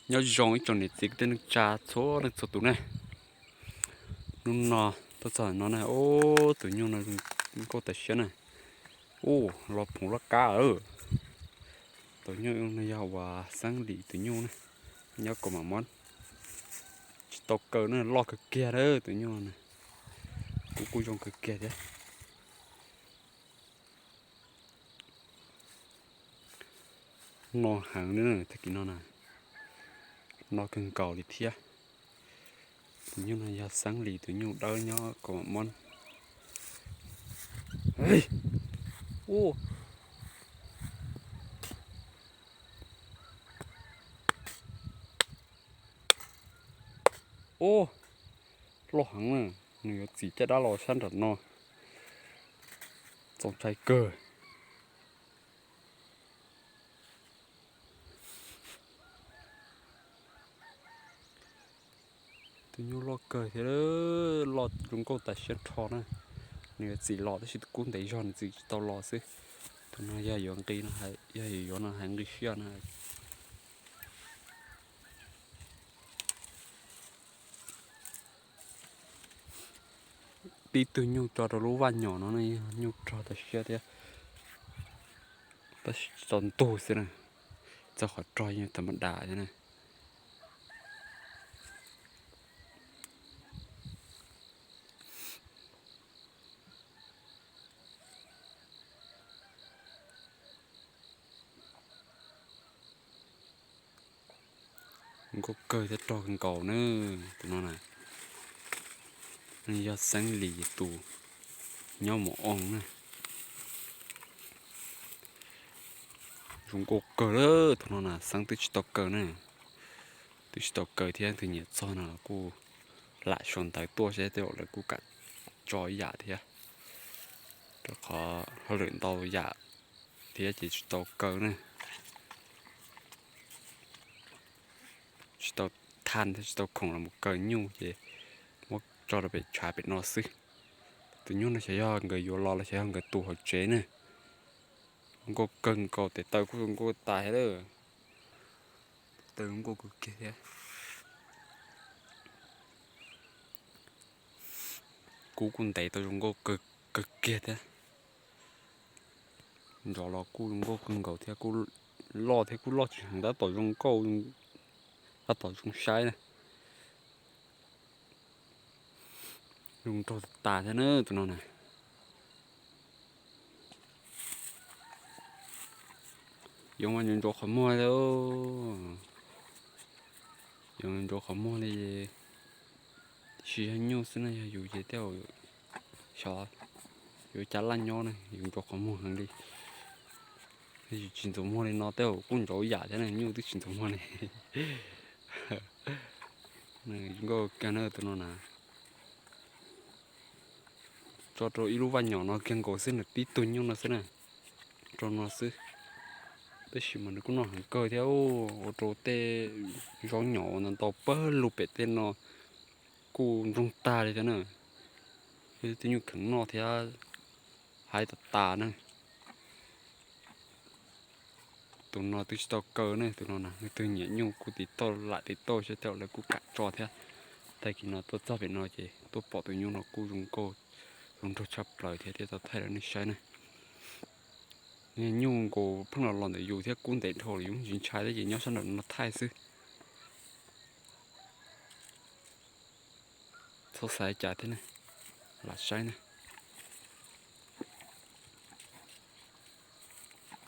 Nyob zoo ib tsoom niam txiv kwv tij neej tsa txhua leej txhua tus na. Hnub no tuaj txog no na, ub, tus nyuj no zoo nkauj tas siab na. Ub, los phoom loj qab lawm. Tus nyuj no yog uas xeeb lis tus nyuj na, nyob kaum mam mob. Tsis tau kaw na, loj kawg kiag lawm tus nyuj na. Kuv kuj zoo kawg kiag thiab. No heev li na, tag kis no na, no kawg nkaus li thiab. Tus nyuj no yog xeeb lis tus nyuj dawb nyob kaum mam mob. Ub, loj heev na, nws yuav txim caj dab los sab nram no. Txaus ntshai kawg. Tus nyuj loj kawg thiab, loj zoo nkauj tas siab rho na. Nws yuav txim los tab sis kub ntev zog nws txim tsis tau los xwb. Tus no yog yuav nqi no, yog yuav yuav no hais nqi siab na. Tib tug nyuj tso rau lub vaj nyom no ne, nyuj rog tas siab thiab. Tab sis tso ntug xwb na, txog qhov rog nyuj tam ma das thiab na. Nkauj kawg thiab rog kawg nkaus na. Tus no na, yog xeeb lis tus nyob mus oo na. Zoo nkauj kawg lawm tus no na, xeeb twb tsis tau kaw na. Twb tsis tau kaw thiab, tus nyiam txog no kuj lam sau ntawv tuaj seb tej zaum lawv kuj kam tso ib yam thiab. Rau qhov hauj lwm ntau yam thiab ces tsis tau kaw na. Tsis tau thaj thiab tsis tau khoom los mus kaw nyuj ces muab tso rau pem tshav pem no xwb. Tus nyuj no xyov yog nkawd yuav los los xyov yog nkawd tu hauv tsev na. Zoo nkauj kawg nkaus, tes taw kuj zoo nkauj tas thiab lawm. Tes taw zoo nkauj kawg kiag thiab. Kub kuj ntev tau zoo nkauj kawg kiag thiab. Nrov los kuj zoo nkauj kawg nkaus thiab, kuj loj thiab kuj loj tsis heev, tab tom zoo nkauj, tab tom zoo saib na. Zoo nraug tas tas thiab na tus no na. Yoov mas ntsuav ntsuav qhov muag li, yoov ntsuav qhov muag li. Tiam sis yog nyuj xwb na, yog yus ces tej zaum xyov yuav cas laj nyob na, yus ntsuav qhov muag heev li. Yus tsis ntxuav muag li no tej zaum kuj ntsuav yam thiab na, nyuj twb tsis ntxuav muag li. Zoo nkauj kiag na tus no na. Tso rau ib lub vaj nyom no kiag nkaus xwb, nws tib tug nyuj no xwb na, rau no xwb. Tab sis mas nws kuj noj heev kawg thiab, ua rau tej zaub nyom uas ntau ntau pawg lug pem tej no kuj ntsoog tag li thiab na. Tej nyuj kheev noj thiab, haib tas tas na. Tus no twb tsis tau kaw ne, tus no na, leej twg nyiam nyuj kuj tiv tauj lam tiv tauj seb tej zaum lawv kuj kam tso thiab. Tag kis no tuaj txog pem no ces tuaj pom tus nyuj no kuj zoo nkauj, zoo nraug tshaj plaws thiab, thiaj tau thaij rau nej saib na. Nyuj nkaus pheej los los ntawm yus thiab, kub ntev dhau lawm yus ntsis ntshai thiab ces nyob sab nraum no thaij xwb. Txhob xav cas thiab ne, lam saib na.